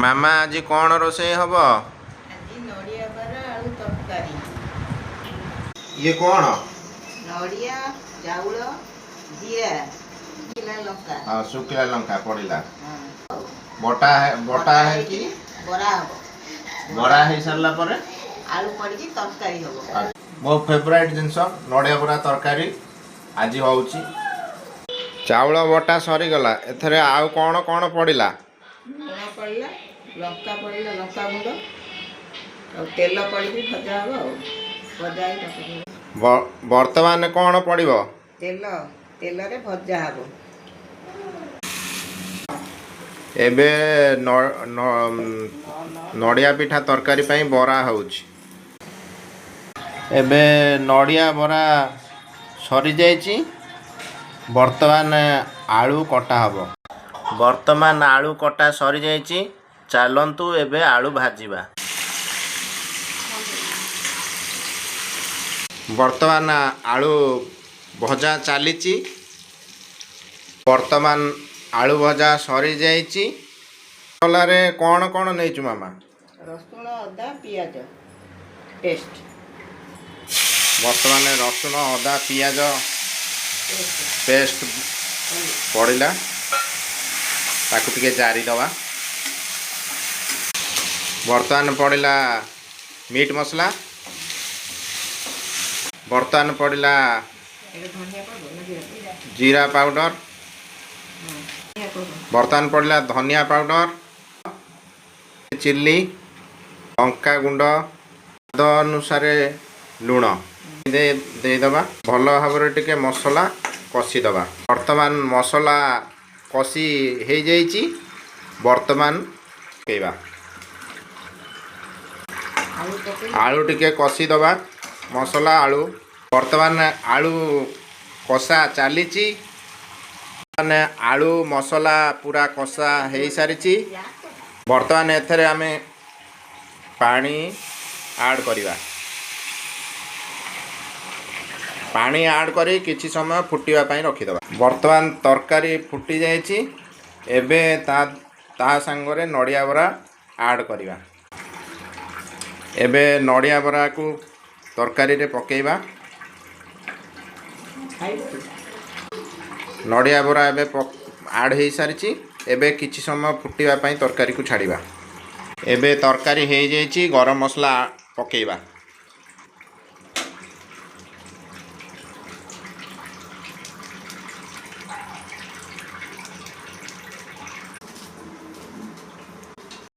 ମାମା, ଆଜି କ'ଣ ରୋଷେଇ ହବ? ଆଜି ନଡ଼ିଆ ବରା ଆଳୁ ତରକାରୀ। ଇଏ କ'ଣ? ନଡ଼ିଆ, ଚାଉଳ, ଜିରା, ଶୁଖିଲା ଲଙ୍କା। ଆଉ ଶୁଖିଲା ଲଙ୍କା ପଡ଼ିଲା। ହଁ। ବଟା ବଟା ହେଇକି ବରା ହବ। ବରା ହେଇସାରିଲା ପରେ ଆଳୁ ପଡ଼ିକି ତରକାରୀ ହବ। ମୋ ଫେଭରାଇଟ୍ ଜିନିଷ ନଡ଼ିଆ ବରା ତରକାରୀ ଆଜି ହେଉଛି। ଚାଉଳ ବଟା ସରିଗଲା। ଏଥିରେ ଆଉ କ'ଣ କ'ଣ ପଡ଼ିଲା? ଲୁଣ ପଡ଼ିଲା, ଲଙ୍କା ପଡ଼ିଲା, ଲଙ୍କା ଗୁଣ୍ଡ ଆଉ ତେଲ ପଡ଼ିକି ଭଜା ହବ। ଆଉ ଭଜା ହେଇ ତରକାରୀ ହବ। ବର୍ତ୍ତମାନ କ'ଣ ପଡ଼ିବ? ତେଲ, ତେଲରେ ଭଜା ହବ। ଏବେ ନଡ଼ିଆ ପିଠା ତରକାରୀ ପାଇଁ ବରା ହେଉଛି। ଏବେ ନଡ଼ିଆ ବରା ସରିଯାଇଛି। ବର୍ତ୍ତମାନ ଆଳୁ କଟା ହେବ। ବର୍ତ୍ତମାନ ଆଳୁ କଟା ସରିଯାଇଛି। ଚାଲନ୍ତୁ, ଏବେ ଆଳୁ ଭାଜିବା। ବର୍ତ୍ତମାନ ଆଳୁ ଭଜା ଚାଲିଛି। ବର୍ତ୍ତମାନ ଆଳୁ ଭଜା ସରିଯାଇଛି। ମସଲାରେ କ'ଣ କ'ଣ ନେଇଛୁ ମାମା? ରସୁଣ, ଅଦା, ପିଆଜ ପେଷ୍ଟ। ବର୍ତ୍ତମାନ ରସୁଣ, ଅଦା, ପିଆଜ ପେଷ୍ଟ। ପେଷ୍ଟ ପଡ଼ିଲା। ତାକୁ ଟିକେ ଜାରିଦେବା। ବର୍ତ୍ତମାନ ପଡ଼ିଲା ମିଟ୍ ମସଲା। ବର୍ତ୍ତମାନ ପଡ଼ିଲା ଏବେ ଧନିଆ ପାଉଡର ନା ଜିରା? ଜିରା ପାଉଡର। ହଁ, ଧନିଆ ପାଉଡର। ବର୍ତ୍ତମାନ ପଡ଼ିଲା ଧନିଆ ପାଉଡର, ଚିଲି, ଲଙ୍କା ଗୁଣ୍ଡ, ସ୍ୱାଦ ଅନୁସାରେ ଲୁଣ ଦେଇଦେବା। ଭଲ ଭାବରେ ଟିକେ ମସଲା କଷିଦେବା। ବର୍ତ୍ତମାନ ମସଲା କଷି ହେଇଯାଇଛି। ବର୍ତ୍ତମାନ ପକେଇବା ଆଳୁ ପକେଇ ଆଳୁ ଟିକେ କଷିଦେବା, ମସଲା ଆଳୁ। ବର୍ତ୍ତମାନ ଆଳୁ କଷା ଚାଲିଛି। ମାନେ ଆଳୁ ମସଲା ପୁରା କଷା ହେଇସାରିଛି। ବର୍ତ୍ତମାନ ଏଥିରେ ଆମେ ପାଣି ଆଡ଼୍ କରିବା। ପାଣି ଆଡ଼୍ କରି କିଛି ସମୟ ଫୁଟିବା ପାଇଁ ରଖିଦେବା। ବର୍ତ୍ତମାନ ତରକାରୀ ଫୁଟି ଯାଇଛି। ଏବେ ତା ସାଙ୍ଗରେ ନଡ଼ିଆ ବରା ଆଡ଼୍ କରିବା। ଏବେ ନଡ଼ିଆ ବରାକୁ ତରକାରୀରେ ପକାଇବା। ଖାଇବୁ? ନଡ଼ିଆ ବରା ଏବେ ଆଡ଼୍ ହେଇସାରିଛି। ଏବେ କିଛି ସମୟ ଫୁଟିବା ପାଇଁ ତରକାରୀକୁ ଛାଡ଼ିବା। ଏବେ ତରକାରୀ ହେଇଯାଇଛି। ଗରମ ମସଲା ପକାଇବା।